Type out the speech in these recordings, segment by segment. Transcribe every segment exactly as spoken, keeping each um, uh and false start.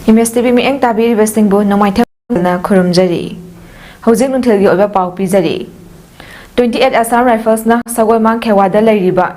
M ꯑꯦꯁ T V ꯃꯤꯠꯌꯦꯡ ꯇꯥꯕꯤꯔꯤꯕꯁꯤꯡꯕꯨ ꯅꯣꯡꯃꯥꯏꯊꯦꯝꯅ ꯈꯨꯔꯨꯝꯖꯔꯤ꯫ ꯍꯧꯖꯤꯛ ꯅꯨꯡꯊꯤꯜꯒꯤ ꯑꯣꯏꯕ ꯄꯥꯎ ꯄꯤꯖꯔꯤ꯫ Twenty eight Assam Riflesꯅ ꯁꯒꯣꯜꯃꯥꯡ ꯈꯦꯋꯥꯗ ꯂꯩꯔꯤꯕ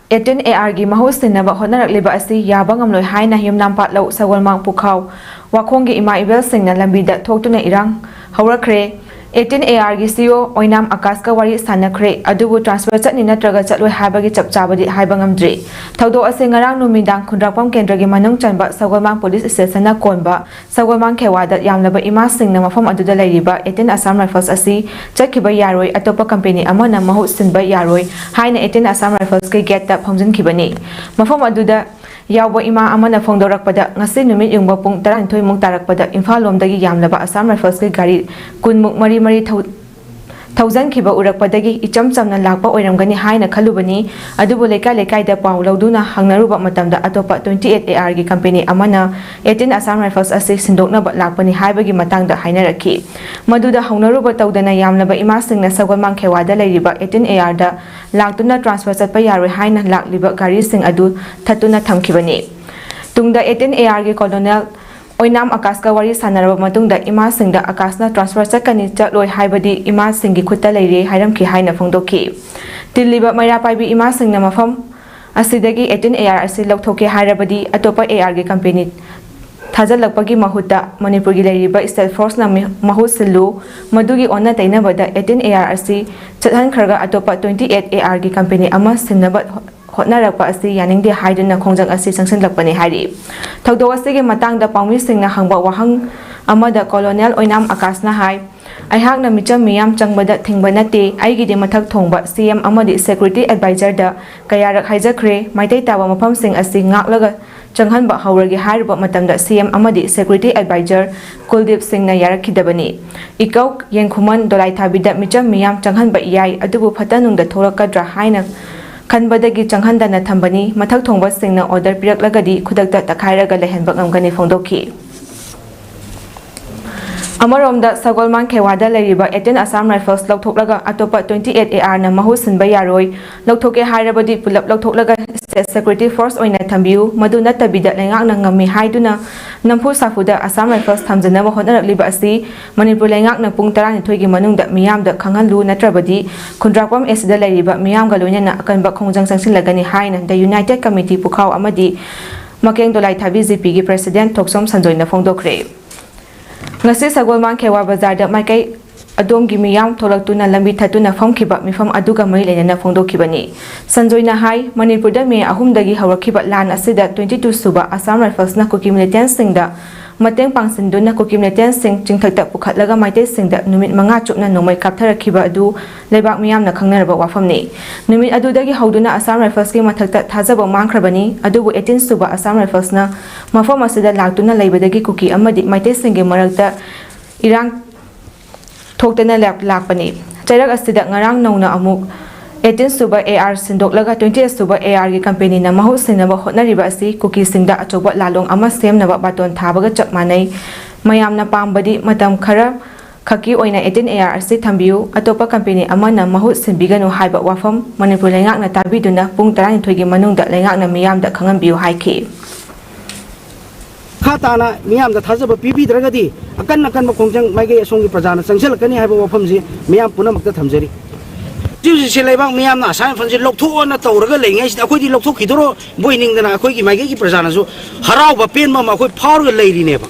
eighteen A Rꯒꯤ ꯃꯍꯨꯠ ꯁꯤꯟꯅꯕ ꯍꯣꯠꯅꯔꯛꯂꯤꯕ ꯑꯁꯤ ꯌꯥꯕ ꯉꯝꯂꯣꯏ ꯍꯥꯏꯅ ꯌꯨꯝꯅꯥꯝ ꯄꯥꯠꯂꯧ ꯁꯒꯣꯜꯃꯥꯡ ꯄꯨꯈꯥꯎ ꯋꯥꯈꯣꯡꯒꯤ ꯏꯃꯥ ꯏꯕꯦꯜꯁꯤꯡꯅ ꯂꯝꯕꯤꯗ ꯊꯣꯛꯇꯨꯅ ꯏꯔꯥꯡ ꯍꯧꯔꯛꯈ꯭ꯔꯦ꯫ Eighteen A Rꯒꯤ C E O ꯑꯣꯏꯅꯥꯝ ꯑꯀꯥꯁꯀ ꯋꯥꯔꯤ ꯁꯥꯟꯅꯈ꯭ꯔꯦ, ꯑꯗꯨꯕꯨ transfer ꯆꯠꯅꯤ ꯅꯠꯇ꯭ꯔꯒ ꯆꯠꯂꯣꯏ ꯍꯥꯏꯕꯒꯤ ꯆꯞ ꯆꯥꯕꯗꯤ ꯍꯥꯏꯕ ꯉꯝꯗ꯭ꯔꯤ꯫ ꯊꯧꯗꯣꯛ ꯑꯁꯤ ꯉꯔꯥꯡ ꯅꯨꯃꯤꯗꯥꯡ ꯈꯨꯟꯗ꯭ꯔꯥꯛꯄꯝ ꯀꯦꯟꯗ꯭ꯔꯒꯤ ꯃꯅꯨꯡ ꯆꯟꯕ ꯁꯒꯣꯜꯃꯥꯡ police stationꯅ ꯀꯣꯟꯕ ꯁꯒꯣꯜꯃꯥꯡ ꯈꯦꯋꯥꯗ ꯌꯥꯝꯂꯕ ꯏꯃꯥꯁꯤꯡꯅ ꯃꯐꯝ ꯑꯗꯨꯗ ꯂꯩꯔꯤꯕ eighteen Assam Rifles ꯑꯁꯤ ꯆꯠꯈꯤꯕ ꯌꯥꯔꯣꯏ, ꯑꯇꯣꯞꯄ company ꯑꯃꯅ ꯃꯍꯨꯠ ꯁꯤꯟꯕ ꯌꯥꯔꯣꯏ ꯍꯥꯏꯅ eighteen Assam Riflesꯀꯤ gateꯇ ꯐꯝꯖꯤꯟꯈꯤꯕꯅꯤ꯫ ꯃꯐꯝ ꯑꯗꯨꯗ ꯌꯥꯎꯕ ꯏꯃꯥ ꯑꯃꯅ ꯐꯣꯡꯗꯣꯔꯛꯄꯗ, ꯉꯁꯤ ꯅꯨꯃꯤꯠ ꯌꯨꯡꯕ ꯄꯨꯡ ꯇꯔꯥꯅꯤꯊꯣꯏ ꯃꯨꯛ ꯇꯥꯔꯛꯄꯗ ꯏꯝꯐꯥꯜ ꯂꯣꯝꯗꯒꯤ ꯌꯥꯝꯂꯕ Assam Riflesꯀꯤ ꯒꯥꯔꯤ ꯀꯨꯟ ꯃꯨꯛ ꯃꯔꯤ ꯃꯔꯤ ꯊꯧ-, ꯊꯧꯖꯟꯈꯤꯕ ꯎꯔꯛꯄꯗꯒꯤ ꯏꯆꯝ ꯆꯝꯅ ꯂꯥꯛꯄ ꯑꯣꯏꯔꯝꯒꯅꯤ ꯍꯥꯏꯅ ꯈꯜꯂꯨꯕꯅꯤ꯫ ꯑꯗꯨꯕꯨ ꯂꯩꯀꯥꯏ ꯂꯩꯀꯥꯏꯗ ꯄꯥꯎ ꯂꯧꯗꯨꯅ ꯍꯪꯅꯔꯨꯕ ꯃꯇꯝꯗ, ꯑꯇꯣꯞꯄ twenty eight A Rꯒꯤ company ꯑꯃꯅ eighteen Assam Rifles ꯑꯁꯤ ꯁꯤꯟꯗꯣꯛꯅꯕ ꯂꯥꯛꯄꯅꯤ ꯍꯥꯏꯕꯒꯤ ꯃꯇꯥꯡꯗ ꯍꯥꯏꯅꯔꯛꯈꯤ꯫ ꯃꯗꯨꯗ ꯍꯧꯅꯔꯨꯕ ꯇꯧꯗꯅ ꯌꯥꯝꯂꯕ ꯏꯃꯥꯁꯤꯡꯅ ꯁꯒꯣꯜꯃꯥꯡ ꯈꯦꯋꯥꯗ ꯂꯩꯔꯤꯕ eighteen A Rꯗ ꯂꯥꯛꯇꯨꯅ transfer ꯆꯠꯄ ꯌꯥꯔꯣꯏ ꯍꯥꯏꯅ ꯂꯥꯛꯂꯤꯕ ꯒꯥꯔꯤꯁꯤꯡ ꯑꯗꯨ ꯊꯠꯇꯨꯅ ꯊꯝꯈꯤꯕꯅꯤ꯫ ꯇꯨꯡꯗ eighteen A Rꯒꯤ colonel ꯑꯣꯏꯅꯥꯝ ꯑꯀꯥꯁꯀ ꯋꯥꯔꯤ ꯁꯥꯟꯅꯔꯕ ꯃꯇꯨꯡꯗ, ꯏꯃꯥꯁꯤꯡꯗ ꯑꯀꯥꯁꯅ transfer ꯆꯠꯀꯅꯤ ꯆꯠꯂꯣꯏ ꯍꯥꯏꯕꯗꯤ ꯏꯃꯥꯁꯤꯡꯒꯤ ꯈꯨꯠꯇ ꯂꯩꯔꯦ ꯍꯥꯏꯔꯝꯈꯤ ꯍꯥꯏꯅ ꯐꯣꯡꯗꯣꯛꯈꯤ꯫ ꯇꯤꯜꯂꯤꯕ ꯃꯩꯔꯥ ꯄꯥꯏꯕꯤ ꯏꯃꯥꯁꯤꯡꯅ ꯃꯐꯝ ꯑꯁꯤꯗꯒꯤ eighteen A R ꯑꯁꯤ ꯂꯧꯊꯣꯛꯀꯦ ꯍꯥꯏꯔꯕꯗꯤ, ꯑꯇꯣꯞꯄ A Rꯒꯤ company ꯊꯥꯖꯤꯜꯂꯛꯄꯒꯤ ꯃꯍꯨꯠꯇ ꯃꯅꯤꯄꯨꯔꯒꯤ ꯂꯩꯔꯤꯕ state forceꯅ ꯃꯤ-, ꯃꯍꯨꯠ ꯁꯤꯜꯂꯨ꯫ ꯃꯗꯨꯒꯤ ꯑꯣꯟꯅ ꯇꯩꯅꯕꯗ eighteen A R ꯑꯁꯤ ꯆꯠꯍꯟꯈ꯭ꯔꯒ ꯑꯇꯣꯞꯄ twenty eight A Rꯒꯤ company ꯑꯃ ꯁꯤꯟꯅꯕ ꯍꯣ-, ꯍꯣꯠꯅꯔꯛꯄ ꯑꯁꯤ ꯌꯥꯅꯤꯡꯗꯦ ꯍꯥꯏꯗꯨꯅ ꯈꯣꯡꯖꯪ ꯑꯁꯤ ꯆꯪꯁꯤꯜꯂꯛꯄꯅꯤ ꯍꯥꯏꯔꯤ꯫ ꯊꯧꯗꯣꯛ ꯑꯁꯤꯒꯤ ꯃꯇꯥꯡꯗ ꯄꯥꯎꯃꯤꯁꯤꯡꯅ ꯍꯪꯕ ꯋꯥꯍꯪ ꯑꯃꯗ colonel ꯑꯣꯏꯅꯥꯝ ꯑꯀꯥꯁꯅ ꯍꯥꯏ, ꯑꯩꯍꯥꯛꯅ ꯃꯤꯆꯝ ꯃꯤꯌꯥꯝ ꯆꯪꯕꯗ ꯊꯤꯡꯕ ꯅꯠꯇꯦ꯫ ꯑꯩꯒꯤꯗꯤ ꯃꯊꯛ ꯊꯣꯡꯕ C M ꯑꯃꯗꯤ security advisorꯗ ꯀꯌꯥꯔꯛ ꯍꯥꯏꯖꯈ꯭ꯔꯦ꯫ ꯃꯩꯇꯩ ꯇꯥꯕ ꯃꯐꯝꯁꯤꯡ ꯑꯁꯤ ꯉꯥꯛꯂꯒ ꯆꯪꯍꯟꯕ ꯍꯧꯔꯒꯦ ꯍꯥꯏꯔꯨꯕ ꯃꯇꯝꯗ C M ꯑꯃꯗꯤ security advisor ꯀꯨꯜꯗꯤꯞ ꯁꯤꯡꯅ ꯌꯥꯔꯛꯈꯤꯗꯕꯅꯤ꯫ ꯏꯀꯧ, ꯌꯦꯡꯈꯨꯃꯟ, ꯗꯣꯂꯥꯏꯊꯥꯕꯤꯗ ꯃꯤꯆꯝ ꯃꯤꯌꯥꯝ ꯆꯪꯍꯟꯕ ꯌꯥꯏ, ꯑꯗꯨꯕꯨ ꯐꯠꯇ ꯅꯨꯡꯗ ꯊꯣꯛꯂꯛꯀꯗ꯭ꯔꯥ ꯍꯥꯏꯅ ꯈꯟꯕꯗꯒꯤ ꯆꯪꯍꯟꯗꯅ ꯊꯝꯕꯅꯤ꯫ ꯃꯊꯛ ꯊꯣꯡꯕꯁꯤꯡꯅ order ꯄꯤꯔꯛꯂꯒꯗꯤ ꯈꯨꯗꯛꯇ ꯇꯛꯈꯥꯏꯔꯒ ꯂꯩꯍꯟꯕ ꯉꯝꯒꯅꯤ ꯐꯣꯡꯗꯣꯛꯈꯤ꯫ ꯑꯃꯔꯣꯝꯗ, ꯁꯒꯣꯜꯃꯥꯡ ꯈꯦꯋꯥꯗ ꯂꯩꯔꯤꯕ eighteen Assam Rifles ꯂꯧꯊꯣꯛꯂꯒ ꯑꯇꯣꯞꯄ twenty eight A Rꯅ ꯃꯍꯨꯠ ꯁꯤꯟꯕ ꯌꯥꯔꯣꯏ꯫ ꯂꯧꯊꯣꯛꯀꯦ ꯍꯥꯏꯔꯕꯗꯤ ꯄꯨꯂꯞ ꯂꯧꯊꯣꯛꯂꯒ state security force ꯑꯣꯏꯅ ꯊꯝꯕꯤꯌꯨ, ꯃꯗꯨ ꯅꯠꯇꯕꯤꯗ ꯂꯩꯉꯥꯛꯅ ꯉꯝꯃꯤ ꯍꯥꯏꯗꯨꯅ ꯅꯝꯐꯨ ꯁꯥꯐꯨꯗ Assam Rifles ꯊꯝꯖꯅꯕ ꯍꯣꯠꯅꯔꯛꯂꯤꯕ ꯑꯁꯤ ꯃꯅꯤꯄꯨꯔ ꯂꯩꯉꯥꯛꯅ ꯄꯨꯡ ꯇꯔꯥꯅꯤꯊꯣꯏꯒꯤ ꯃꯅꯨꯡꯗ ꯃꯤꯌꯥꯝꯗ ꯈꯪꯍꯜꯂꯨ, ꯅꯠꯇ꯭ꯔꯕꯗꯤ ꯈꯨꯟꯗ꯭ꯔꯥꯛꯄꯝ ꯑꯦꯁꯤꯗ ꯂꯩꯔꯤꯕ ꯃꯤꯌꯥꯝꯒ ꯂꯣꯏꯅꯅ ꯑꯀꯟꯕ ꯈꯣꯡꯖꯪ ꯆꯪꯁꯤꯜꯂꯒꯅꯤ ꯍꯥꯏꯅ The United Committee ꯄꯨꯈꯥꯎ ꯑꯃꯗꯤ ꯃꯀꯦꯡ ꯗꯣꯂꯥꯏꯊꯥꯕꯤ ꯖꯤꯄꯤꯒꯤ ꯄ꯭ꯔꯦꯁꯤꯗꯦꯟꯠ ꯊꯣꯛꯆꯣꯝ ꯁꯟꯖꯣꯏꯅ ꯐꯣꯡꯗꯣꯛꯈ꯭ꯔꯦ꯫ ꯉꯁꯤ ꯁꯒꯣꯜꯕꯟ ꯈꯦꯋꯥ ꯕꯖꯥꯔꯗ ꯃꯥꯏꯀꯩ ꯑꯗꯣꯝꯒꯤ ꯃꯤꯌꯥꯝ ꯊꯣꯛꯂꯛꯇꯨꯅ ꯂꯝꯕꯤ ꯊꯠꯇꯨꯅ ꯐꯝꯈꯤꯕ ꯃꯤꯐꯝ ꯑꯗꯨꯒ ꯃꯔꯤ ꯂꯩꯅꯅ ꯐꯣꯡꯗꯣꯛꯈꯤꯕꯅꯤ꯫ ꯁꯟꯖꯣꯏꯅ ꯍꯥꯏ, ꯃꯅꯤꯄꯨꯔꯗ ꯃꯦ ꯑꯍꯨꯝꯗꯒꯤ ꯍꯧꯔꯛꯈꯤꯕ ꯂꯥꯟ ꯑꯁꯤꯗ twenty two ꯁꯨꯕ Assam Riflesꯅ ꯀꯨꯀꯤ militantꯁꯤꯡꯗ ꯃꯇꯦꯡ ꯄꯥꯡꯁꯤꯟꯗꯨꯅ ꯀꯨꯀꯤ militantꯁꯤꯡ ꯆꯤꯡꯊꯛꯇ ꯄꯨꯈꯠꯂꯒ ꯃꯩꯇꯩꯁꯤꯡꯗ ꯅꯨꯃꯤꯠ ꯃꯉꯥ ꯆꯨꯞꯅ ꯅꯣꯡꯃꯩ ꯀꯥꯞꯊꯔꯛꯈꯤꯕ ꯑꯗꯨ ꯂꯩꯕꯥꯛ ꯃꯤꯌꯥꯝꯅ ꯈꯪꯅꯔꯕ ꯋꯥꯐꯝꯅꯤ꯫ ꯅꯨꯃꯤꯠ ꯑꯗꯨꯗꯒꯤ ꯍꯧꯗꯨꯅ Assam Riflesꯀꯤ ꯃꯊꯛꯇ ꯊꯥꯖꯕ ꯃꯥꯡꯈ꯭ꯔꯕꯅꯤ, ꯑꯗꯨꯕꯨ eighteen ꯁꯨꯕ Assam Riflesꯅ ꯃꯐꯝ ꯑꯁꯤꯗ ꯂꯥꯛꯇꯨꯅ ꯂꯩꯕꯗꯒꯤ ꯀꯨꯀꯤ ꯑꯃꯗꯤ ꯃꯩꯇꯩꯁꯤꯡꯒꯤ ꯃꯔꯛꯇ ꯏꯔꯥꯡ ꯊꯣꯛꯇꯅ ꯂꯥꯛ-, ꯂꯥꯛꯄꯅꯤ꯫ ꯆꯩꯔꯛ ꯑꯁꯤꯗ ꯉꯔꯥꯡ ꯅꯧꯅ ꯑꯃꯨꯛ eighteen ꯁꯨꯕ AR ꯁꯤꯟꯗꯣꯛꯂꯒ twenty eight ꯁꯨꯕ ARꯒꯤ companyꯅ ꯃꯍꯨꯠ ꯁꯤꯟꯅꯕ ꯍꯣꯠꯅꯔꯤꯕ ꯑꯁꯤ ꯀꯨꯀꯤꯁꯤꯡꯗ ꯑꯆꯧꯕ ꯂꯥꯂꯣꯡ ꯑꯃ ꯁꯦꯝꯅꯕ ꯕꯥꯇꯣꯟ ꯊꯥꯕꯒ ꯆꯞ ꯃꯥꯟꯅꯩ꯫ ꯃꯌꯥꯝꯅ ꯄꯥꯝꯕꯗꯤ ꯃꯇꯝ ꯈꯔ ꯈꯛꯀꯤ ꯑꯣꯏꯅ eighteen AR ꯑꯁꯤ ꯊꯝꯕꯤꯌꯨ, ꯑꯇꯣꯞꯄ company ꯑꯃꯅ ꯃꯍꯨꯠ ꯁꯤꯟꯕꯤꯒꯅꯨ ꯍꯥꯏꯕ ꯋꯥꯐꯝ ꯃꯅꯤꯄꯨꯔ ꯂꯩꯉꯥꯛꯅ ꯇꯥꯕꯤꯗꯨꯅ ꯄꯨꯡ ꯇꯔꯥꯅꯤꯊꯣꯏꯒꯤ ꯃꯅꯨꯡꯗ ꯂꯩꯉꯥꯛꯅ ꯃꯤꯌꯥꯝꯗ ꯈꯪꯍꯟꯕꯤꯌꯨ ꯍꯥꯏꯈꯤ꯫ ꯃꯈꯥ ꯇꯥꯅ ꯃꯤꯌꯥꯝꯗ ꯊꯥꯖꯕ ꯄꯤꯕꯤꯗ꯭ꯔꯒꯗꯤ ꯑꯀꯟ ꯑꯀꯟꯕ ꯈꯣꯡꯖꯪ ꯃꯥꯏꯀꯩ ꯑꯁꯣꯝꯒꯤ ꯄ꯭ꯔꯖꯥꯅ ꯆꯪꯁꯤꯜꯂꯛꯀꯅꯤ ꯍꯥꯏꯕ ꯋꯥꯐꯝꯁꯤ ꯃꯤꯌꯥꯝ ꯄꯨꯝꯅꯃꯛꯇ ꯊꯝꯖꯔꯤ꯫ ꯍꯧꯖꯤꯛ ꯍꯧꯖꯤꯛꯁꯦ ꯂꯩꯕꯥꯛ ꯃꯤꯌꯥꯝꯅ Assam Riflesꯁꯦ ꯂꯧꯊꯣꯛꯑꯣꯅ ꯇꯧꯔꯒ ꯂꯩꯉꯩꯁꯤꯗ ꯑꯩꯈꯣꯏꯗꯤ ꯂꯧꯊꯣꯛꯈꯤꯗꯣꯔꯕꯣꯏ ꯅꯤꯡꯗꯅ ꯑꯩꯈꯣꯏꯒꯤ ꯃꯥꯏꯀꯩꯒꯤ ꯄ꯭ꯔꯖꯥꯅꯁꯨ ꯍꯔꯥꯎꯕ ꯄꯦꯟꯕ ꯑꯃ ꯑꯩꯈꯣꯏ ꯐꯥꯎꯔꯒ ꯂꯩꯔꯤꯅꯦꯕ꯫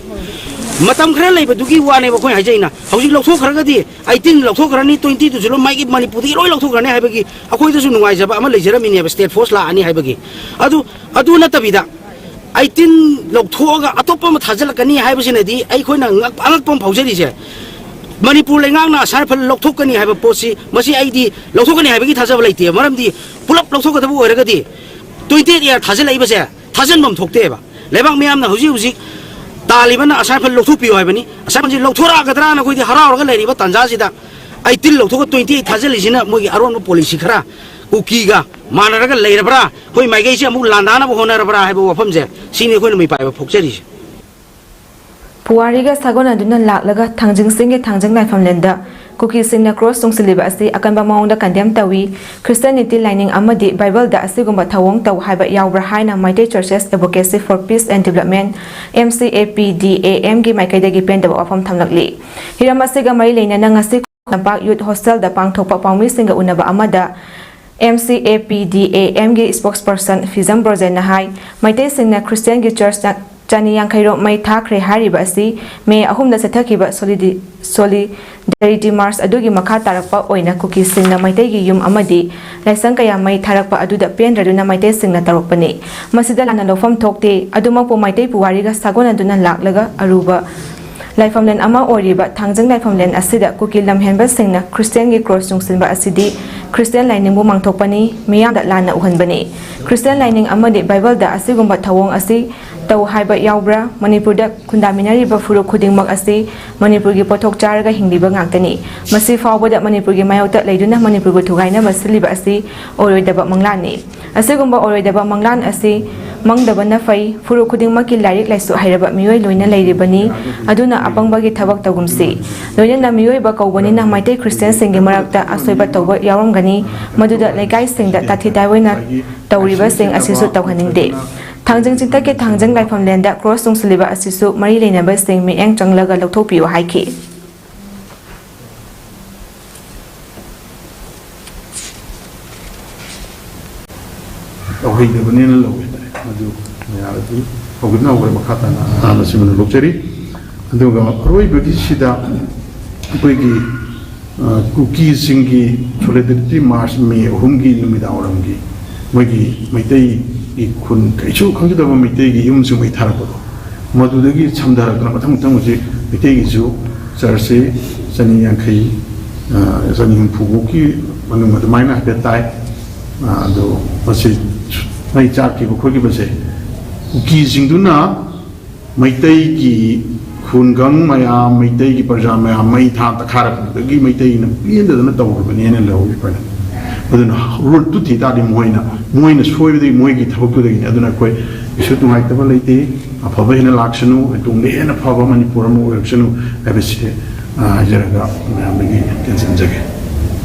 ꯃꯇꯝ ꯈꯔ ꯂꯩꯕꯗꯨꯒꯤ ꯋꯥꯅꯦꯕ ꯑꯩꯈꯣꯏꯅ ꯍꯥꯏꯖꯩꯅ꯫ ꯍꯧꯖꯤꯛ ꯂꯧꯊꯣꯛꯈ꯭ꯔꯒꯗꯤ eighteen ꯂꯧꯊꯣꯛꯈ꯭ꯔꯅꯤ, twenty two ꯁꯨ ꯂꯣꯏ ꯃꯥꯏꯒꯤ ꯃꯅꯤꯄꯨꯔꯗꯒꯤ ꯂꯣꯏ ꯂꯧꯊꯣꯛꯈ꯭ꯔꯅꯤ ꯍꯥꯏꯕꯒꯤ ꯑꯩꯈꯣꯏꯗꯁꯨ ꯅꯨꯡꯉꯥꯏꯖꯕ ꯑꯃ ꯂꯩꯖꯔꯝꯃꯤꯅꯦꯕ, state force ꯂꯥꯛꯑꯅꯤ ꯍꯥꯏꯕꯒꯤ꯫ ꯑꯗꯨ, ꯑꯗꯨ ꯅꯠꯇꯕꯤꯗ eighteen ꯂꯧꯊꯣꯛꯑꯒ ꯑꯇꯣꯞꯄ ꯑꯃ ꯊꯥꯖꯤꯜꯂꯛꯀꯅꯤ ꯍꯥꯏꯕꯁꯤꯅꯗꯤ ꯑꯩꯈꯣꯏꯅ ꯉꯛ-, ꯑꯉꯛꯄ ꯑꯃ ꯐꯥꯎꯖꯔꯤꯁꯦ꯫ ꯃꯅꯤꯄꯨꯔ ꯂꯩꯉꯥꯛꯅ Assam Rifles ꯂꯧꯊꯣꯛꯀꯅꯤ ꯍꯥꯏꯕ ꯄꯣꯠꯁꯤ, ꯃꯁꯤ ꯑꯩꯗꯤ ꯂꯧꯊꯣꯛꯀꯅꯤ ꯍꯥꯏꯕꯒꯤ ꯊꯥꯖꯕ ꯂꯩꯇꯦ꯫ ꯃꯔꯝꯗꯤ ꯄꯨꯂꯞ ꯂꯧꯊꯣꯛꯀꯗꯕ ꯑꯣꯏꯔꯒꯗꯤ twenty eight AR ꯊꯥꯖꯤꯜꯂꯛꯏꯕꯁꯦ ꯊꯥꯖꯤꯟꯐꯝ ꯊꯣꯛꯇꯦꯕ꯫ ꯂꯩꯕꯥꯛ ꯃꯤꯌꯥꯝꯅ ꯍꯧꯖꯤꯛ ꯍꯧꯖꯤꯛ ꯇꯥꯜꯂꯤꯕꯅ Assam Rifles ꯂꯧꯊꯣꯛꯄꯤꯌꯨ ꯍꯥꯏꯕꯅꯤ꯫ Assam Riflesꯁꯤ ꯂꯧꯊꯣꯔꯛꯑꯒꯗ꯭ꯔꯥꯅ ꯑꯩꯈꯣꯏꯗꯤ ꯍꯔꯥꯎꯔꯒ ꯂꯩꯔꯤꯕ ꯇꯥꯟꯖꯥꯁꯤꯗ eighteen ꯂꯧꯊꯣꯛꯑꯒ twenty eight ꯊꯥꯖꯤꯜꯂꯤꯁꯤꯅ ꯃꯣꯏꯒꯤ ꯑꯔꯣꯟꯕ policy ꯈꯔ ꯀꯨꯀꯤꯒ ꯃꯥꯟꯅꯔꯒ ꯂꯩꯔꯕ꯭ꯔꯥ, ꯑꯩꯈꯣꯏ ꯃꯥꯏꯀꯩꯁꯦ ꯑꯃꯨꯛ ꯂꯥꯟꯗꯥꯅꯕ ꯍꯣꯠꯅꯔꯕ꯭ꯔꯥ ꯍꯥꯏꯕ ꯋꯥꯐꯝꯁꯦ, ꯁꯤꯅꯤ ꯑꯩꯈꯣꯏꯅ ꯃꯤꯄꯥꯏꯕ ꯐꯣꯛꯆꯔꯤꯁꯦ꯫ ꯄꯨꯋꯥꯔꯤꯒ ꯁꯥꯒꯣꯟꯅꯗꯨꯅ ꯂꯥꯛꯂꯒ ꯊꯥꯡꯖꯤꯡ ꯆꯤꯡꯒꯤ ꯊꯥꯡꯖꯤꯡ ꯂꯥꯏꯐꯝꯂꯦꯟꯗ ꯀꯨꯀꯤꯁꯤꯡꯅ ꯀ꯭ꯔꯣꯁ ꯆꯨꯡꯁꯤꯜꯂꯤꯕ ꯑꯁꯤ ꯑꯀꯟꯕ ꯃꯑꯣꯡꯗ ꯀꯟꯗꯦꯝ ꯇꯧꯏ꯫ ꯈ꯭ꯔꯤꯁꯇꯤꯌꯥꯅꯤꯇꯤ ꯂꯥꯏꯅꯤꯡ ꯑꯃꯗꯤ ꯕꯥꯏꯕꯜꯗ ꯑꯁꯤꯒꯨꯝꯕ ꯊꯧꯑꯣꯡ ꯇꯧ ꯍꯥꯏꯕ ꯌꯥꯎꯕ꯭ꯔꯥ ꯍꯥꯏꯅ Meitei Churches Advocacy for Peace and Development, M C A P D A M, ꯒꯤ ꯃꯥꯏꯀꯩꯗꯒꯤ ꯄꯦꯟꯗꯕ ꯋꯥꯐꯝ ꯊꯝꯂꯛꯂꯤ꯫ ꯍꯤꯔꯝ ꯑꯁꯤꯒ ꯃꯔꯤ ꯂꯩꯅꯅ ꯉꯁꯤ ꯂꯝꯄꯥꯛ ꯌꯨꯠ ꯍꯣꯁꯇꯦꯜꯗ ꯄꯥꯡꯊꯣꯛꯄ ꯄꯥꯎꯃꯤꯁꯤꯡꯒ ꯎꯅꯕ ꯑꯃꯗ M C A P D A M ꯒꯤ spokesperson ꯐꯤꯖꯝ ꯕ꯭ꯔꯣꯖꯦꯟꯅ ꯍꯥꯏ, ꯃꯩꯇꯩꯁꯤꯡꯅ ꯈ꯭ꯔꯤꯁꯇꯤꯌꯥꯟꯒꯤ ꯆꯔꯆ ꯆꯅꯤ ꯌꯥꯡꯈꯩ ꯔꯣꯝ ꯃꯩ ꯊꯥꯈ꯭ꯔꯦ ꯍꯥꯏꯔꯤꯕ ꯑꯁꯤ ꯃꯦ ꯑꯍꯨꯝꯗ ꯆꯠꯊꯈꯤꯕ Solidi-, Solidarity March ꯑꯗꯨꯒꯤ ꯃꯈꯥ ꯇꯥꯔꯛꯄ ꯑꯣꯏꯅ ꯀꯨꯀꯤꯁꯤꯡꯅ ꯃꯩꯇꯩꯒꯤ ꯌꯨꯝ ꯑꯃꯗꯤ ꯂꯥꯏꯁꯪ ꯀꯌꯥ ꯃꯩ ꯊꯥꯔꯛꯄ ꯑꯗꯨꯗ ꯄꯦꯟꯗ꯭ꯔꯗꯨꯅ ꯃꯩꯇꯩꯁꯤꯡꯅ ꯇꯧꯔꯛꯄꯅꯤ꯫ ꯃꯁꯤꯗ ꯂꯥꯟꯅ ꯂꯧꯐꯝ ꯊꯣꯛꯇꯦ꯫ ꯑꯗꯨꯃꯛꯄꯨ ꯃꯩꯇꯩ ꯄꯨꯋꯥꯔꯤꯒ ꯁꯥꯒꯣꯟꯅꯗꯨꯅ ꯂꯥꯛꯂꯒ ꯑꯔꯨꯕ ꯂꯥꯏꯐꯝꯂꯦꯟ ꯑꯃ ꯑꯣꯏꯔꯤꯕ ꯊꯥꯡꯖꯤꯡ ꯂꯥꯏꯐꯝꯂꯦꯟ ꯑꯁꯤꯗ ꯀꯨꯀꯤ ꯂꯝꯍꯦꯟꯕꯁꯤꯡꯅ ꯈ꯭ꯔꯤꯁꯇꯤꯌꯥꯟꯒꯤ ꯀ꯭ꯔꯣꯁ ꯆꯨꯡꯁꯤꯟꯕ ꯑꯁꯤꯗꯤ ꯈ꯭ꯔꯤꯁꯇꯤꯌꯥꯟ ꯂꯥꯏꯅꯤꯡꯕꯨ ꯃꯥꯡꯊꯣꯛꯄꯅꯤ, ꯃꯤꯌꯥꯝꯗ ꯂꯥꯟꯅ ꯎꯍꯟꯕꯅꯤ꯫ ꯈ꯭ꯔꯤꯁꯇꯤꯌꯥꯟ ꯂꯥꯏꯅꯤꯡ ꯑꯃꯗꯤ ꯕꯥꯏꯕꯜꯗ ꯑꯁꯤꯒꯨꯝꯕ ꯊꯧꯑꯣꯡ ꯑꯁꯤ ꯇꯧ ꯍꯥꯏꯕ ꯌꯥꯎꯕ꯭ꯔꯥ? ꯃꯅꯤꯄꯨꯔꯗ ꯈꯨꯟꯗꯥꯃꯤꯟꯅꯔꯤꯕ ꯐꯨꯔꯨꯞ ꯈꯨꯗꯤꯡꯃꯛ ꯑꯁꯤ ꯃꯅꯤꯄꯨꯔꯒꯤ ꯄꯣꯠꯊꯣꯛ ꯆꯥꯔꯒ ꯍꯤꯡꯂꯤꯕ ꯉꯥꯛꯇꯅꯤ꯫ ꯃꯁꯤ ꯐꯥꯎꯕꯗ ꯃꯅꯤꯄꯨꯔꯒꯤ ꯃꯥꯌꯣꯛꯇ ꯂꯩꯗꯨꯅ ꯃꯅꯤꯄꯨꯔꯕꯨ ꯊꯨꯒꯥꯏꯅꯕ ꯁꯤꯜꯂꯤꯕ ꯑꯁꯤ ꯑꯣꯏꯔꯣꯏꯗꯕ ꯃꯪꯂꯥꯟꯅꯤ꯫ ꯑꯁꯤꯒꯨꯝꯕ ꯑꯣꯏꯔꯣꯏꯗꯕ ꯃꯪꯂꯥꯟ ꯑꯁꯤ ꯃꯪꯗꯕꯅ ꯐꯩ꯫ ꯐꯨꯔꯨꯞ ꯈꯨꯗꯤꯡꯃꯛꯀꯤ ꯂꯥꯏꯔꯤꯛ ꯂꯥꯏꯁꯨ ꯍꯩꯔꯕ ꯃꯤꯑꯣꯏ ꯂꯣꯏꯅ ꯂꯩꯔꯤꯕꯅꯤ꯫ ꯑꯗꯨꯅ ꯑꯄꯪꯕꯒꯤ ꯊꯕꯛ ꯇꯧꯒꯨꯝꯁꯤ꯫ ꯂꯣꯏꯅꯅ ꯃꯤꯑꯣꯏꯕ ꯀꯧꯕꯅꯤꯅ ꯃꯩꯇꯩ ꯈ꯭ꯔꯤꯁꯇꯤꯌꯥꯟꯁꯤꯡꯒꯤ ꯃꯔꯛꯇ ꯑꯁꯣꯏꯕ ꯇꯧꯕ ꯌꯥꯎꯔꯝꯒꯅꯤ꯫ ꯃꯗꯨꯗ ꯂꯩꯀꯥꯏꯁꯤꯡꯗ ꯇꯥꯊꯤ ꯇꯥꯑꯣꯏꯅ ꯇꯧꯔꯤꯕꯁꯤꯡ ꯑꯁꯤꯁꯨ ꯇꯧꯍꯟꯅꯤꯡꯗꯦ꯫ ꯊꯥꯡꯖꯤꯡ ꯆꯤꯡꯊꯛꯀꯤ ꯊꯥꯡꯖꯤꯡ ꯂꯥꯏꯐꯝꯂꯦꯟꯗ ꯀ꯭ꯔꯣꯁ ꯆꯨꯡꯁꯤꯜꯂꯤꯕ ꯑꯁꯤꯁꯨ ꯃꯔꯤ ꯂꯩꯅꯕꯁꯤꯡ ꯃꯤꯠꯌꯦꯡ ꯆꯪꯂꯒ ꯂꯧꯊꯣꯛꯄꯤꯌꯨ ꯍꯥꯏꯈꯤ꯫ ꯇꯧꯍꯩꯗꯕꯅꯦꯅ ꯂꯧꯋꯦ ꯍꯥꯏꯇꯥꯔꯦ꯫ ꯃꯗꯨ ꯃꯌꯥꯝ ꯑꯗꯨ ꯍꯧꯒꯠꯅ ꯍꯧꯒꯠꯅ ꯃꯈꯥ ꯇꯥꯅ ꯑꯍꯥꯟꯕ ꯁꯤꯃꯅ ꯂꯧꯖꯔꯤ꯫ ꯑꯗꯨꯒ ꯑꯔꯣꯏꯕꯒꯤꯁꯤꯗ ꯑꯩꯈꯣꯏꯒꯤ, ꯑ, ꯀꯨꯀꯤꯁꯤꯡꯒꯤ Solidarity March ꯃꯦ ꯑꯍꯨꯝꯒꯤ ꯅꯨꯃꯤꯗꯥꯡ ꯋꯥꯏꯔꯝꯒꯤ ꯃꯣꯏꯒꯤ ꯃꯩꯇꯩꯒꯤ ꯈꯨꯟ ꯀꯩꯁꯨ ꯈꯪꯖꯗꯕ ꯃꯩꯇꯩꯒꯤ ꯌꯨꯝꯁꯤꯡ ꯃꯩ ꯊꯥꯔꯛꯄꯗꯣ, ꯃꯗꯨꯗꯒꯤ ꯁꯝꯊꯔꯛꯇꯅ ꯃꯊꯪ ꯃꯊꯪ ꯍꯧꯖꯤꯛ ꯃꯩꯇꯩꯒꯤꯁꯨ ꯆꯔꯆꯁꯤ ꯆꯅꯤ ꯌꯥꯡꯈꯩ, ꯑ, ꯆꯅꯤ ꯍꯨꯝꯐꯨ ꯐꯥꯎꯒꯤ ꯃꯅꯨꯡ ꯑꯗꯨꯃꯥꯏꯅ ꯍꯥꯏꯐꯦꯠ ꯇꯥꯏ꯫ ꯑ, ꯑꯗꯣ ꯃꯁꯤ ꯃꯩ ꯆꯥꯛꯈꯤꯕ ꯈꯣꯠꯈꯤꯕꯁꯦ ꯀꯨꯀꯤꯁꯤꯡꯗꯨꯅ ꯃꯩꯇꯩꯒꯤ ꯈꯨꯡꯒꯪ ꯃꯌꯥꯝ, ꯃꯩꯇꯩꯒꯤ ꯄ꯭ꯔꯖꯥ ꯃꯌꯥꯝ ꯃꯩ ꯊꯥ ꯇꯛꯈꯥꯏꯔꯛꯄꯗꯒꯤ ꯃꯩꯇꯩꯅ ꯄꯦꯟꯗꯗꯅ ꯇꯧꯈ꯭ꯔꯕꯅꯦꯅ ꯂꯧꯏ ꯑꯩꯈꯣꯏꯅ꯫ ꯑꯗꯨꯅ ꯔꯨꯠꯇꯨ ꯊꯤ ꯇꯥꯔꯗꯤ ꯃꯣꯏꯅ, ꯃꯣꯏꯅ ꯁꯣꯏꯕꯗꯒꯤ ꯃꯣꯏꯒꯤ ꯊꯕꯛꯇꯨꯗꯒꯤꯅꯤ꯫ ꯑꯗꯨꯅ ꯑꯩꯈꯣꯏ ꯀꯩꯁꯨ ꯅꯨꯡꯉꯥꯏꯇꯕ ꯂꯩꯇꯦ꯫ ꯑꯐꯕ ꯍꯦꯟꯅ ꯂꯥꯛꯁꯅꯨ, ꯇꯨꯡꯗ ꯍꯦꯟꯅ ꯐꯕ ꯃꯅꯤꯄꯨꯔ ꯑꯃ ꯑꯣꯏꯔꯛꯁꯅꯨ ꯍꯥꯏꯕꯁꯦ ꯍꯥꯏꯖꯔꯒ ꯃꯌꯥꯝꯗꯒꯤ ꯇꯦꯟꯁꯤꯟꯖꯒꯦ꯫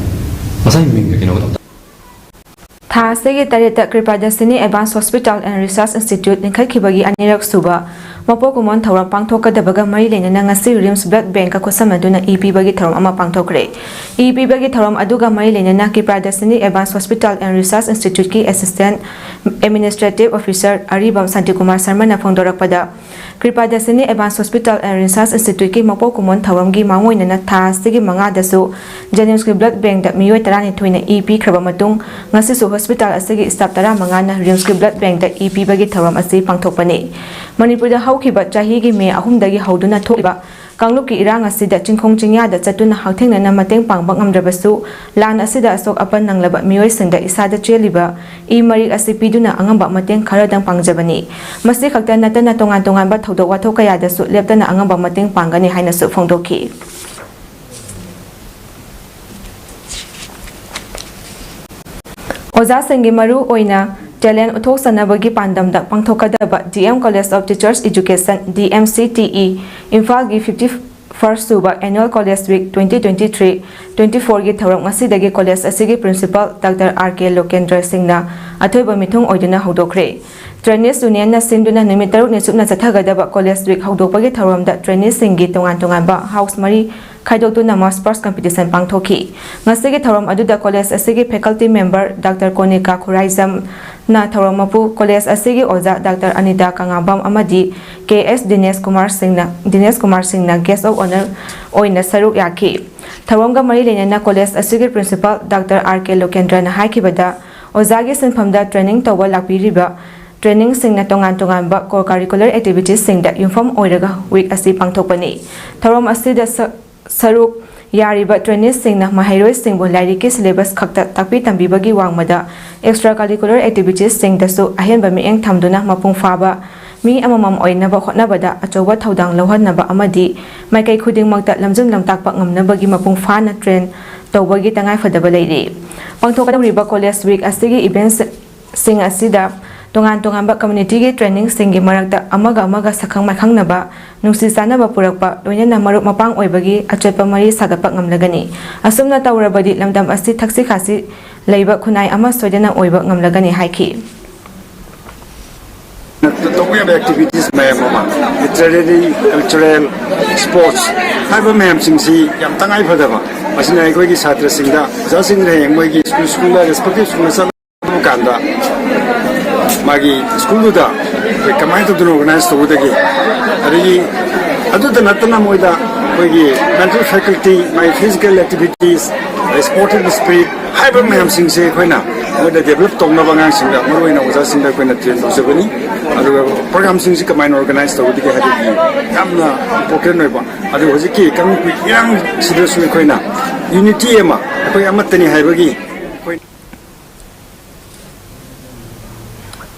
ꯃꯁꯥꯒꯤ ꯃꯤꯡꯒ ꯀꯩꯅꯣꯒ ꯇꯧ- ꯊꯥ ꯑꯁꯤꯒꯤ ꯇꯔꯦꯠꯇ Kripadashini advance hospital and research institute ꯂꯤꯡꯈꯠꯈꯤꯕꯒꯤ ꯑꯅꯤꯔꯛ ꯁꯨꯕ ꯃꯄꯣꯛ ꯀꯨꯝꯑꯣꯟ ꯊꯧꯔꯝ ꯄꯥꯡꯊꯣꯛꯀꯗꯕꯒ ꯃꯔꯤ ꯂꯩꯅꯅ ꯉꯁꯤ ꯔꯤꯝꯁ ꯕ꯭ꯂꯗ ꯕꯦꯡꯀ ꯈꯨꯠꯁꯝꯅꯗꯨꯅ ꯏ ꯄꯤꯕꯒꯤ ꯊꯧꯔꯝ ꯑꯃ ꯄꯥꯡꯊꯣꯛꯈ꯭ꯔꯦ꯫ ꯏ ꯄꯤꯕꯒꯤ ꯊꯧꯔꯝ ꯑꯗꯨꯒ ꯃꯔꯤ ꯂꯩꯅꯅ Kripadashini advance hospital and research ꯏꯟꯁꯇꯤꯇ꯭ꯌꯨꯠꯀꯤ assistant administrative officer Aribam Shantikumar ꯁꯔꯃꯅ ꯐꯣꯡꯗꯣꯔꯛꯄꯗ, Kripadashini advance hospital and research ꯏꯟꯁꯇꯤꯇ꯭ꯌꯨꯠꯀꯤ ꯃꯄꯣꯛ ꯀꯨꯝꯑꯣꯟ ꯊꯧꯔꯝꯒꯤ ꯃꯥꯡꯑꯣꯏꯅꯅ ꯊꯥ ꯑꯁꯤꯒꯤ ꯃꯉꯥꯗꯁꯨ ꯖꯦꯅꯤꯝꯁꯀꯤ ꯕ꯭ꯂꯗ ꯕꯦꯡꯗ ꯃꯤꯑꯣꯏ ꯇꯔꯥꯅꯤꯊꯣꯏꯅ ꯏ ꯄꯤꯈ꯭ꯔꯕ ꯃꯇꯨꯡ, ꯉꯁꯤꯁꯨ ꯍꯣꯁꯄꯤꯇꯥꯜ ꯑꯁꯤꯒꯤ ꯁ꯭ꯇꯥꯐ ꯇꯔꯥꯃꯉꯥꯅ ꯔꯤꯝꯁꯀꯤ ꯕ꯭ꯂꯗ ꯕꯦꯡꯗ ꯏ ꯄꯤꯕꯒꯤ ꯊꯧꯔꯝ ꯑꯁꯤ ꯄꯥꯡꯊꯣꯛꯄꯅꯤ꯫ ꯃꯅꯤꯄꯨꯔꯗ ꯍꯧꯈꯤꯕ ꯆꯍꯤꯒꯤ ꯃꯦ ꯑꯍꯨꯝꯗꯒꯤ ꯍꯧꯗꯨꯅ ꯊꯣꯛꯂꯤꯕ ꯀꯥꯡꯂꯨꯞꯀꯤ ꯏꯔꯥꯡ ꯑꯁꯤꯗ ꯆꯤꯡꯈꯣꯡ ꯆꯤꯡꯌꯥꯗ ꯆꯠꯇꯨꯅ ꯍꯛꯊꯦꯡꯅꯅ ꯃꯇꯦꯡ ꯄꯥꯡꯕ ꯉꯝꯗ꯭ꯔꯕꯁꯨ, ꯂꯥꯟ ꯑꯁꯤꯗ ꯑꯁꯣꯛ ꯑꯄꯟ ꯅꯪꯂꯕ ꯃꯤꯑꯣꯏꯁꯤꯡꯗ ꯏꯁꯥꯗ ꯆꯦꯜꯂꯤꯕ ꯏ ꯃꯔꯤꯛ ꯑꯁꯤ ꯄꯤꯗꯨꯅ ꯑꯉꯝꯕ ꯃꯇꯦꯡ ꯈꯔꯗꯪ ꯄꯥꯡꯖꯕꯅꯤ꯫ ꯃꯁꯤ ꯈꯛꯇ ꯅꯠꯇꯅ ꯇꯣꯉꯥꯟ ꯇꯣꯉꯥꯟꯕ ꯊꯧꯗꯣꯛ ꯋꯥꯊꯣꯛ ꯀꯌꯥꯗꯁꯨ ꯂꯦꯞꯇꯅ ꯑꯉꯝꯕ ꯃꯇꯦꯡ ꯄꯥꯡꯒꯅꯤ ꯍꯥꯏꯅꯁꯨ ꯐꯣꯡꯗꯣꯛꯈꯤ꯫ ꯑꯣꯖꯥꯁꯤꯡꯒꯤ ꯃꯔꯨ ꯑꯣꯏꯅ ꯇꯦꯂꯦꯟ ꯎꯠꯊꯣꯛꯆꯅꯕꯒꯤ ꯄꯥꯟꯗꯝꯗ ꯄꯥꯡꯊꯣꯛꯀꯗꯕ D M college of teachers education, D M C T E, ꯏꯝꯐꯥꯜꯒꯤ ꯐꯤꯐꯇꯤ ꯐꯥꯔꯁ ꯁꯨꯕ annual college week twenty twenty three twenty ꯐꯣꯔꯒꯤ ꯊꯧꯔꯝ ꯉꯁꯤꯗꯒꯤ ꯀꯣꯂꯦꯖ ꯑꯁꯤꯒꯤ ꯄ꯭ꯔꯤꯟꯁꯤꯄꯥꯜ ꯗꯥꯛꯇꯔ ꯑꯥꯔ ꯀꯦ ꯂꯣꯀꯦꯟꯗ꯭ꯔ ꯁꯤꯡꯅ ꯑꯊꯣꯏꯕ ꯃꯤꯊꯨꯡ ꯑꯣꯏꯗꯨꯅ ꯍꯧꯗꯣꯛꯈ꯭ꯔꯦ꯫ ꯇ꯭ꯔꯦꯅꯤꯁ ꯌꯨꯅꯤꯌꯟꯅ ꯁꯤꯟꯗꯨꯅ ꯅꯨꯃꯤꯠ ꯇꯔꯨꯛꯅꯤ ꯆꯨꯞꯅ ꯆꯠꯊꯒꯗꯕ ꯀꯣꯂꯦꯖ ꯋꯤꯛ ꯍꯧꯗꯣꯛꯄꯒꯤ ꯊꯧꯔꯝꯗ ꯇ꯭ꯔꯦꯅꯤꯁꯁꯤꯡꯒꯤ ꯇꯣꯉꯥꯟ ꯇꯣꯉꯥꯟꯕ ꯍꯥꯎꯁ ꯃꯔꯤ ꯈꯥꯏꯗꯣꯛꯇꯨꯅ ꯃꯥꯔꯆ ꯄꯥꯁ ꯀꯝꯄꯤꯇꯤꯁꯟ ꯄꯥꯡꯊꯣꯛꯈꯤ꯫ ꯉꯁꯤꯒꯤ ꯊꯧꯔꯝ ꯑꯗꯨꯗ ꯀꯣꯂꯦꯖ ꯑꯁꯤꯒꯤ ꯐꯦꯀꯜꯇꯤ ꯃꯦꯝꯕꯔ ꯗꯥꯛꯇꯔ ꯀꯣꯅꯤꯀꯥ ꯈꯨꯔꯥꯏꯖꯝꯅ ꯊꯧꯔꯝ ꯃꯄꯨ, ꯀꯣꯂꯦꯖ ꯑꯁꯤꯒꯤ ꯑꯣꯖꯥ ꯗꯥꯛꯇꯔ ꯑꯅꯤꯇꯥ ꯀꯉꯥꯕꯝ ꯑꯃꯗꯤ ꯀꯦ ꯑꯦꯁ ꯗꯤꯅꯦꯁ ꯀꯨꯃꯥꯔ ꯁꯤꯡꯅ, ꯗꯤꯅꯦꯁ ꯀꯨꯃꯥꯔ ꯁꯤꯡꯅ ꯒꯦꯁ ꯑꯣꯐ ꯑꯣꯅꯔ ꯑꯣꯏꯅ ꯁꯔꯨꯛ ꯌꯥꯈꯤ꯫ ꯊꯧꯔꯝꯒ ꯃꯔꯤ ꯂꯩꯅꯅ ꯀꯣꯂꯦꯖ ꯑꯁꯤꯒꯤ ꯄ꯭ꯔꯤꯟꯁꯤꯄꯥꯜ ꯗꯥꯛꯇꯔ ꯑꯥꯔ ꯀꯦ ꯂꯣꯀꯦꯟꯗ꯭ꯔꯅ ꯍꯥꯏꯈꯤꯕꯗ, ꯑꯣꯖꯥꯒꯤ ꯁꯤꯟꯐꯝꯗ ꯇ꯭ꯔꯦꯅꯤꯡ ꯇꯧꯕ ꯂꯥꯛꯄꯤꯔꯤꯕ ꯇ꯭ꯔꯦꯅꯤꯡꯁꯤꯡꯅ ꯇꯣꯉꯥꯟ ꯇꯣꯉꯥꯟꯕ ꯀꯣ ꯀꯥꯔꯤꯀꯨꯂꯔ ꯑꯦꯛꯇꯤꯚꯤꯇꯤꯁꯁꯤꯡꯗ ꯌꯨꯝꯐꯝ ꯑꯣꯏꯔꯒ ꯋꯤꯛ ꯑꯁꯤ ꯄꯥꯡꯊꯣꯛꯄꯅꯤ꯫ ꯊꯧꯔꯝ ꯑꯁꯤꯗ ꯁ-, ꯁꯔꯨꯛ ꯌꯥꯔꯤꯕ ꯇ꯭ꯔꯦꯅꯤꯁꯁꯤꯡꯅ ꯃꯍꯩꯔꯣꯏꯁꯤꯡꯕꯨ ꯂꯥꯏꯔꯤꯛꯀꯤ ꯁꯤꯂꯦꯕꯁ ꯈꯛꯇ ꯇꯥꯛꯄꯤ ꯇꯝꯕꯤꯕꯒꯤ ꯋꯥꯡꯃꯗ ꯑꯦꯛꯁꯇ꯭ꯔꯥ ꯀꯥꯔꯤꯀꯨꯂꯔ ꯑꯦꯛꯇꯤꯚꯤꯇꯤꯁꯁꯤꯡꯗꯁꯨ ꯑꯍꯦꯟꯕ ꯃꯤꯠꯌꯦꯡ ꯊꯝꯗꯨꯅ ꯃꯄꯨꯡ ꯐꯥꯕ ꯃꯤ ꯑꯃꯃꯝ ꯑꯣꯏꯅꯕ ꯍꯣꯠꯅꯕꯗ ꯑꯆꯧꯕ ꯊꯧꯗꯥꯡ ꯂꯧꯍꯟꯅꯕ ꯑꯃꯗꯤ ꯃꯥꯏꯀꯩ ꯈꯨꯗꯤꯡꯃꯛꯇ ꯂꯝꯖꯤꯡ ꯂꯝꯇꯥꯛꯄ ꯉꯝꯅꯕꯒꯤ ꯃꯄꯨꯡ ꯐꯥꯅ ꯇ꯭ꯔꯦꯟ ꯇꯧꯕꯒꯤ ꯇꯉꯥꯏꯐꯗꯕ ꯂꯩꯔꯤ꯫ ꯄꯥꯡꯊꯣꯛꯀꯗꯧꯔꯤꯕ ꯀꯣꯂꯦꯖ ꯋꯤꯛ ꯑꯁꯤꯒꯤ ꯏꯚꯦꯟꯠꯁꯤꯡ ꯑꯁꯤꯗ ꯇꯣꯉꯥꯟ ꯇꯣꯉꯥꯟꯕ ꯀꯝꯃ꯭ꯌꯨꯅꯤꯇꯤꯒꯤ ꯇ꯭ꯔꯦꯅꯤꯡꯁꯤꯡꯒꯤ ꯃꯔꯛꯇ ꯑꯃꯒ ꯑꯃꯒ ꯁꯛꯈꯪ ꯃꯥꯏꯈꯪꯅꯕ, ꯅꯨꯡꯁꯤ ꯆꯥꯟꯅꯕ ꯄꯨꯔꯛꯄ, ꯂꯣꯏꯅꯅ ꯃꯔꯨꯞ ꯃꯄꯥꯡ ꯑꯣꯏꯕꯒꯤ ꯑꯆꯦꯠꯄ ꯃꯔꯤ ꯁꯥꯒꯠꯄ ꯉꯝꯂꯒꯅꯤ꯫ ꯑꯁꯨꯝꯅ ꯇꯧꯔꯕꯗꯤ ꯂꯝꯗꯝ ꯑꯁꯤ ꯊꯛꯁꯤ ꯈꯥꯁꯤ ꯂꯩꯕ ꯈꯨꯟꯅꯥꯏ ꯑꯃ ꯁꯣꯏꯗꯅ ꯑꯣꯏꯕ ꯉꯝꯂꯒꯅꯤ ꯍꯥꯏꯈꯤ꯫ ꯇꯧꯕ ꯌꯥꯕ ꯑꯦꯛꯇꯤꯚꯤꯇꯤꯁ ꯃꯌꯥꯝ ꯑꯃ, ꯂꯤꯇꯔꯦꯔꯤ, ꯀꯜꯆꯔꯦꯜ, ꯁ꯭ꯄꯣꯔꯠꯁ ꯍꯥꯏꯕ ꯃꯌꯥꯝꯁꯤꯡꯁꯤ ꯌꯥꯝ ꯇꯉꯥꯏ ꯐꯗꯕ꯫ ꯃꯁꯤꯅ ꯑꯩꯈꯣꯏꯒꯤ ꯁꯥꯇ꯭ꯔꯁꯤꯡꯗ, ꯑꯣꯖꯥꯁꯤꯡꯅ ꯍꯌꯦꯡ ꯃꯣꯏꯒꯤ ꯁ꯭ꯀꯨꯜ ꯁ꯭ꯀꯨꯜꯗ ꯔꯦꯁꯄꯦꯛꯇꯤꯞ ꯁ꯭ꯀꯨꯜꯗ ꯆꯠꯂꯕ ꯀꯥꯟꯗ ꯃꯥꯒꯤ ꯁ꯭ꯀꯨꯜꯗꯨꯗ ꯑꯩꯈꯣꯏ ꯀꯃꯥꯏꯅ ꯇꯧꯗꯅ ꯑꯣꯔꯒꯅꯥꯏꯁ ꯇꯧꯒꯗꯒꯦ, ꯑꯗꯒꯤ ꯑꯗꯨꯇ ꯅꯠꯇꯅ ꯃꯣꯏꯗ ꯑꯩꯈꯣꯏꯒꯤ ꯃꯦꯟꯇꯦꯜ ꯐꯦꯀꯜꯇꯤ, ꯃꯥꯒꯤ ꯐꯤꯖꯤꯀꯦꯜ ꯑꯦꯛꯇꯤꯚꯤꯇꯤꯁ, ꯑꯗꯩ ꯁ꯭ꯄꯣꯔꯇꯤꯡ ꯁ꯭ꯄꯤꯔꯤꯠ ꯍꯥꯏꯕ ꯃꯌꯥꯝꯁꯤꯡꯁꯦ ꯑꯩꯈꯣꯏꯅ ꯃꯣꯏꯗ ꯗꯦꯕꯂꯞ ꯇꯧꯅꯕ ꯑꯉꯥꯡꯁꯤꯡꯗ, ꯃꯔꯨꯑꯣꯏꯅ ꯑꯣꯖꯥꯁꯤꯡꯗ ꯑꯩꯈꯣꯏꯅ ꯇ꯭ꯔꯦꯟ ꯇꯧꯖꯕꯅꯤ꯫ ꯑꯗꯨꯒ ꯄ꯭ꯔꯣꯒ꯭ꯔꯥꯝꯁꯤꯡꯁꯤ ꯀꯃꯥꯏꯅ ꯑꯣꯔꯒꯅꯥꯏꯁ ꯇꯧꯒꯗꯒꯦ ꯍꯥꯏꯕꯒꯤ ꯌꯥꯝꯅ ꯏꯝꯄꯣꯔꯇꯦꯟ ꯑꯣꯏꯕ, ꯑꯗꯨꯒ ꯍꯧꯖꯤꯛꯀꯤ ꯀꯥꯡꯂꯨꯞꯀꯤ ꯏꯔꯥꯡꯁꯤꯗꯁꯨ ꯑꯩꯈꯣꯏꯅ ꯌꯨꯅꯤꯇꯤ ꯑꯃ, ꯑꯩꯈꯣꯏ ꯑꯃꯠꯇꯅꯤ ꯍꯥꯏꯕꯒꯤ ꯑꯩꯈꯣꯏ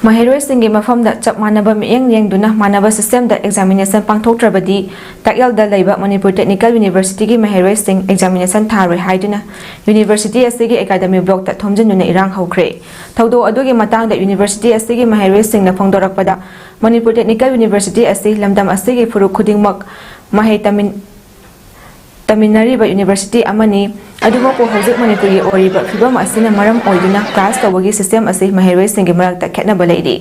ꯃꯍꯩꯔꯣꯏꯁꯤꯡꯒꯤ ꯃꯐꯝꯗ ꯆꯞ ꯃꯥꯟꯅꯕ ꯃꯤꯠꯌꯦꯡ ꯌꯦꯡꯗꯨꯅ ꯃꯥꯟꯅꯕ ꯁꯤꯁꯇꯦꯝꯗ ꯑꯦꯛꯖꯥꯃꯤꯅꯦꯁꯟ ꯄꯥꯡꯊꯣꯛꯇ꯭ꯔꯕꯗꯤ ꯇꯥꯛꯌꯦꯜꯗ ꯂꯩꯕ ꯃꯅꯤꯄꯨꯔ ꯇꯦꯛꯅꯤꯀꯦꯜ ꯌꯨꯅꯤꯚꯔꯁꯤꯇꯤꯒꯤ ꯃꯍꯩꯔꯣꯏꯁꯤꯡ ꯑꯦꯛꯖꯥꯃꯤꯅꯦꯁꯟ ꯊꯥꯔꯣꯏ ꯍꯥꯏꯗꯨꯅ ꯌꯨꯅꯤꯚꯔꯁꯤꯇꯤ ꯑꯁꯤꯒꯤ ꯑꯦꯀꯥꯗꯃꯤ ꯕ꯭ꯂꯣꯛꯇ ꯊꯣꯝꯖꯤꯟꯗꯨꯅ ꯏꯔꯥꯡ ꯍꯧꯈ꯭ꯔꯦ꯫ ꯊꯧꯗꯣꯛ ꯑꯗꯨꯒꯤ ꯃꯇꯥꯡꯗ ꯌꯨꯅꯤꯚꯔꯁꯤꯇꯤ ꯑꯁꯤꯒꯤ ꯃꯍꯩꯔꯣꯏꯁꯤꯡꯅ ꯐꯣꯡꯗꯣꯔꯛꯄꯗ, ꯃꯅꯤꯄꯨꯔ ꯇꯦꯛꯅꯤꯀꯦꯜ ꯌꯨꯅꯤꯚꯔꯁꯤꯇꯤ ꯑꯁꯤ ꯂꯝꯗꯝ ꯑꯁꯤꯒꯤ ꯐꯨꯔꯨꯞ ꯈꯨꯗꯤꯡꯃꯛ ꯃꯍꯩ ꯇꯝꯃꯤꯟ-, ꯇꯝꯃꯤꯟꯅꯔꯤꯕ ꯌꯨꯅꯤꯚꯔꯁꯤꯇꯤ ꯑꯃꯅꯤ꯫ ꯑꯗꯨꯃꯛꯄꯨ ꯍꯧꯖꯤꯛ ꯃꯅꯤꯄꯨꯔꯒꯤ ꯑꯣꯏꯔꯤꯕ ꯐꯤꯕꯝ ꯑꯁꯤꯅ ꯃꯔꯝ ꯑꯣꯏꯗꯨꯅ ꯀ꯭ꯂꯥꯁ ꯇꯧꯕꯒꯤ ꯁꯤꯁꯇꯦꯝ ꯑꯁꯤ ꯃꯍꯩꯔꯣꯏꯁꯤꯡꯒꯤ ꯃꯔꯛꯇ ꯈꯦꯠꯅꯕ ꯂꯩꯔꯤ꯫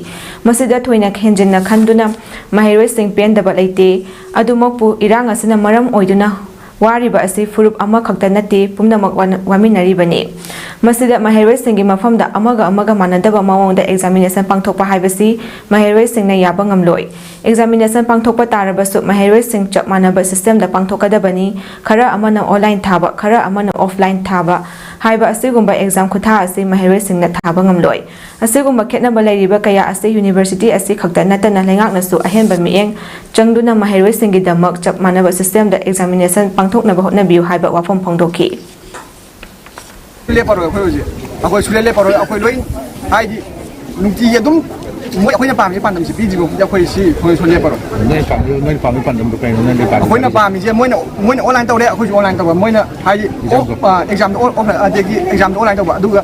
ꯃꯁꯤꯗ ꯊꯣꯏꯅ ꯍꯦꯟꯖꯤꯟꯅ ꯈꯟꯗꯨꯅ ꯃꯍꯩꯔꯣꯏꯁꯤꯡ ꯄꯦꯟꯗꯕ ꯂꯩꯇꯦ꯫ ꯑꯗꯨꯃꯛꯄꯨ ꯏꯔꯥꯡ ꯑꯁꯤꯅ ꯃꯔꯝ ꯑꯣꯏꯗꯨꯅ ꯋꯥꯔꯤꯕ ꯑꯁꯤ ꯐꯨꯔꯨꯞ ꯑꯃꯈꯛꯇ ꯅꯠꯇꯦ, ꯄꯨꯝꯅꯃꯛ ꯋꯥꯅ-, ꯋꯥꯃꯤꯟꯅꯔꯤꯕꯅꯤ꯫ ꯃꯁꯤꯗ ꯃꯍꯩꯔꯣꯏꯁꯤꯡꯒꯤ ꯃꯐꯝꯗ ꯑꯃꯒ ꯑꯃꯒ ꯃꯥꯟꯅꯗꯕ ꯃꯑꯣꯡꯗ ꯑꯦꯛꯖꯥꯃꯤꯅꯦꯁꯟ ꯄꯥꯡꯊꯣꯛꯄ ꯍꯥꯏꯕꯁꯤ ꯃꯍꯩꯔꯣꯏꯁꯤꯡꯅ ꯌꯥꯕ ꯉꯝꯂꯣꯏ꯫ ꯑꯦꯛꯖꯥꯃꯤꯅꯦꯁꯟ ꯄꯥꯡꯊꯣꯛꯄ ꯇꯥꯔꯕꯁꯨ ꯃꯍꯩꯔꯣꯏꯁꯤꯡ ꯆꯞ ꯃꯥꯟꯅꯕ ꯁꯤꯁꯇꯦꯝꯗ ꯄꯥꯡꯊꯣꯛꯀꯗꯕꯅꯤ꯫ ꯈꯔ ꯑꯃꯅ ꯑꯣꯟꯂꯥꯏꯟ ꯊꯥꯕ, ꯈꯔ ꯑꯃꯅ ꯑꯣꯐꯂꯥꯏꯟ ꯊꯥꯕ ꯍꯥꯏꯕ ꯑꯁꯤꯒꯨꯝꯕ ꯑꯦꯛꯖꯥꯝ ꯈꯨꯊꯥ ꯑꯁꯤ ꯃꯍꯩꯔꯣꯏꯁꯤꯡꯅ ꯊꯥꯕ ꯉꯝꯂꯣꯏ꯫ ꯑꯁꯤꯒꯨꯝꯕ ꯈꯦꯠꯅꯕ ꯂꯩꯔꯤꯕ ꯀꯌꯥ ꯑꯁꯤ ꯌꯨꯅꯤꯚꯔꯁꯤꯇꯤ ꯑꯁꯤ ꯈꯛꯇ ꯅꯠꯇꯅ ꯂꯩꯉꯥꯛꯅꯁꯨ ꯑꯍꯦꯟꯕ ꯃꯤꯠꯌꯦꯡ ꯆꯪꯗꯨꯅ ꯃꯍꯩꯔꯣꯏꯁꯤꯡꯒꯤꯗꯃꯛ ꯆꯞ ꯃꯥꯟꯅꯕ ꯁꯤꯁꯇꯦꯝꯗ ꯑꯦꯛꯖꯥꯃꯤꯅꯦꯁꯟ ꯄꯥꯡꯊꯣꯛꯅꯕ ꯍꯣꯠꯅꯕꯤꯌꯨ ꯍꯥꯏꯕ ꯋꯥꯐꯝ ꯐꯣꯡꯗꯣꯛꯈꯤ꯫ ꯂꯦꯞꯄꯔꯣꯏ ꯑꯩꯈꯣꯏ ꯍꯧꯖꯤꯛ꯫ ꯑꯩꯈꯣꯏ ꯁꯨꯡꯂꯦꯞ ꯂꯦꯞꯄꯔꯣꯏ꯫ ꯑꯩꯈꯣꯏ ꯂꯣꯏ ꯍꯥꯏꯗꯤ ꯅꯨꯡꯇꯤꯒꯤ ꯑꯗꯨꯝ ꯃꯣꯏ ꯑꯩꯈꯣꯏꯅ ꯄꯥꯝꯃꯤꯕ ꯄꯥꯟꯗꯝꯁꯤ ꯄꯤꯗ꯭ꯔꯤꯕ ꯐꯥꯎꯗꯤ ꯑꯩꯈꯣꯏ ꯁꯤ ꯁꯨꯡꯁꯣꯏ ꯁꯣꯏ ꯂꯦꯞꯄꯔꯣꯏ꯫ ꯅꯣꯏ ꯄꯥꯝꯃꯤ ꯅꯣꯏ ꯄꯥꯝꯃꯤ ꯄꯥꯟꯗꯝꯗꯣ ꯀꯩꯅꯣ? ꯅꯣꯏ ꯄꯥꯝꯃꯤ ꯑꯩꯈꯣꯏꯅ ꯄꯥꯝꯃꯤꯁꯦ ꯃꯣꯏꯅ ꯃꯣꯏꯅ ꯑꯣꯟꯂꯥꯏꯟ ꯇꯧꯔꯦ, ꯑꯩꯈꯣꯏꯁꯨ ꯑꯣꯟꯂꯥꯏꯟ ꯇꯧꯕ꯫ ꯃꯣꯏꯅ ꯍꯥꯏꯗꯤ ꯑꯦꯛꯖꯥꯝꯗꯣ ꯑꯣꯐꯂꯥꯏꯟ ꯑꯗꯒꯤ ꯑꯦꯛꯖꯥꯝꯗꯣ ꯑꯣꯟꯂꯥꯏꯟ ꯇꯧꯕ꯫ ꯑꯗꯨꯒ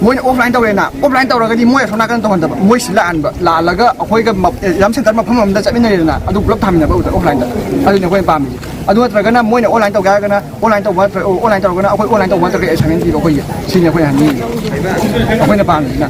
ꯃꯣꯏꯅ ꯑꯣꯐꯂꯥꯏꯟ ꯇꯧꯔꯦꯅ, ꯑꯣꯐꯂꯥꯏꯟ ꯇꯧꯔꯒꯗꯤ ꯃꯣꯏ ꯑꯁꯣꯝ ꯅꯥꯀꯟ ꯇꯧꯍꯟꯗꯕ, ꯃꯣꯏ ꯁꯤ ꯂꯥꯛꯍꯟꯕ, ꯂꯥꯛꯍꯜꯂꯒ ꯑꯩꯈꯣꯏꯒ ꯑꯦꯛꯖꯥꯝ ꯁꯦꯟꯇꯔ ꯃꯐꯝ ꯑꯃꯗ ꯆꯠꯃꯤꯟꯅꯔꯦꯗꯅ, ꯑꯗꯨ ꯄꯨꯂꯞ ꯊꯥꯃꯤꯟꯅꯕ ꯑꯗꯨꯗ ꯑꯣꯐꯂꯥꯏꯟꯗ꯫ ꯑꯗꯨꯅꯤ ꯑꯩꯈꯣꯏꯅ ꯄꯥꯝꯃꯤꯁꯦ꯫ ꯑꯗꯨ ꯅꯠꯇ꯭ꯔꯒꯅ ꯃꯣꯏꯅ ꯑꯣꯟꯂꯥꯏꯟ ꯇꯧꯒꯦ ꯍꯥꯏꯔꯒꯅ ꯑꯣꯟꯂꯥꯏꯟ ꯇꯧꯕ ꯅꯠꯇ꯭ꯔ-, ꯑꯣꯟꯂꯥꯏꯟ ꯇꯧꯔꯒꯅ ꯑꯩꯈꯣꯏ ꯑꯣꯟꯂꯥꯏꯟ ꯇꯧꯕ ꯅꯠꯇ꯭ꯔꯒ ꯑꯦꯁꯥꯏꯟꯃꯦꯟ ꯄꯤꯕ ꯑꯩꯈꯣꯏꯒꯤ, ꯁꯤꯅꯤ ꯑꯩꯈꯣꯏꯅ ꯍꯥꯏꯅꯤꯡꯉꯤꯁꯦ, ꯑꯩꯈꯣꯏꯅ ꯄꯥꯝꯃꯤꯁꯤꯅ꯫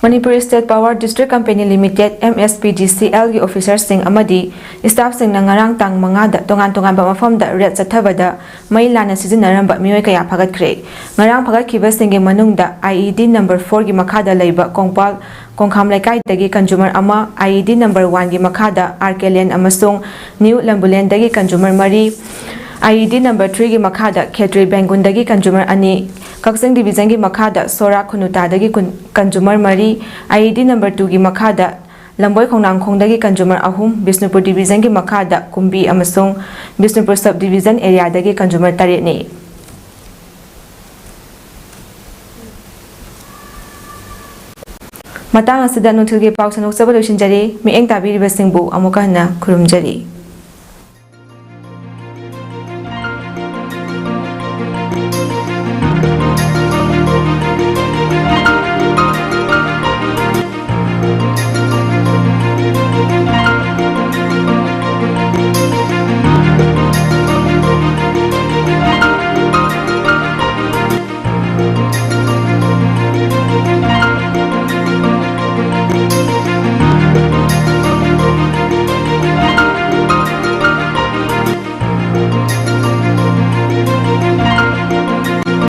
Manipur State Power District Company Limited, M S P D C L, ꯒꯤ officer ꯁꯤꯡ ꯑꯃꯗꯤ staff ꯁꯤꯡꯅ ꯉꯔꯥꯡ ꯇꯥꯡ ꯃꯉꯥꯗ ꯇꯣꯉꯥꯟ ꯇꯣꯉꯥꯟꯕ ꯃꯐꯝꯗ raid ꯆꯠꯊꯕꯗ ꯃꯩ ꯂꯥꯟꯅ ꯁꯤꯖꯤꯟꯅꯔꯝꯕ ꯃꯤꯑꯣꯏ ꯀꯌꯥ ꯐꯥꯒꯠꯈ꯭ꯔꯦ꯫ ꯉꯔꯥꯡ ꯐꯥꯒꯠꯈꯤꯕꯁꯤꯡꯒꯤ ꯃꯅꯨꯡꯗ I E D number four ꯒꯤ ꯃꯈꯥꯗ ꯂꯩꯕ ꯀꯣꯡꯄꯥꯜ ꯀꯣꯡꯈꯥꯝ ꯂꯩꯀꯥꯏꯗꯒꯤ consumer ꯑꯃ, I E D number one ꯒꯤ ꯃꯈꯥꯗ R K Lane ꯑꯃꯁꯨꯡ New Lambuland ꯗꯒꯤ consumer ꯃꯔꯤ, I E D number three ꯒꯤ ꯃꯈꯥꯗ ꯈꯦꯇ꯭ꯔꯤ ꯕꯦꯡꯒꯨꯟꯗꯒꯤ consumer ꯑꯅꯤ, ꯀꯛꯆꯤꯡ division ꯒꯤ ꯃꯈꯥꯗ ꯁꯣꯔꯥ ꯈꯨꯅꯨꯇꯥꯗꯒꯤ ꯀꯨꯟ-, consumer ꯃꯔꯤ, I E D number two ꯒꯤ ꯃꯈꯥꯗ ꯂꯝꯕꯣꯏ ꯈꯣꯡꯅꯥꯡꯈꯣꯡꯗꯒꯤ consumer ꯑꯍꯨꯝ, ꯕꯤꯁꯅꯨꯄꯨꯔ division ꯒꯤ ꯃꯈꯥꯗ ꯀꯨꯝꯕꯤ ꯑꯃꯁꯨꯡ ꯕꯤꯁꯅꯨꯄꯨꯔ sub division area ꯗꯒꯤ consumer ꯇꯔꯦꯠꯅꯤ꯫ ꯃꯇꯥꯡ ꯑꯁꯤꯗ ꯅꯨꯡꯊꯤꯜꯒꯤ ꯄꯥꯎ ꯁꯟꯗꯣꯛꯆꯕ ꯂꯣꯏꯁꯤꯟꯖꯔꯦ꯫ ꯃꯤꯠꯌꯦꯡ ꯇꯥꯕꯤꯔꯤꯕꯁꯤꯡꯕꯨ ꯑꯃꯨꯛꯀ ꯍꯟꯅ ꯈꯨꯔꯨꯝꯖꯔꯤ꯫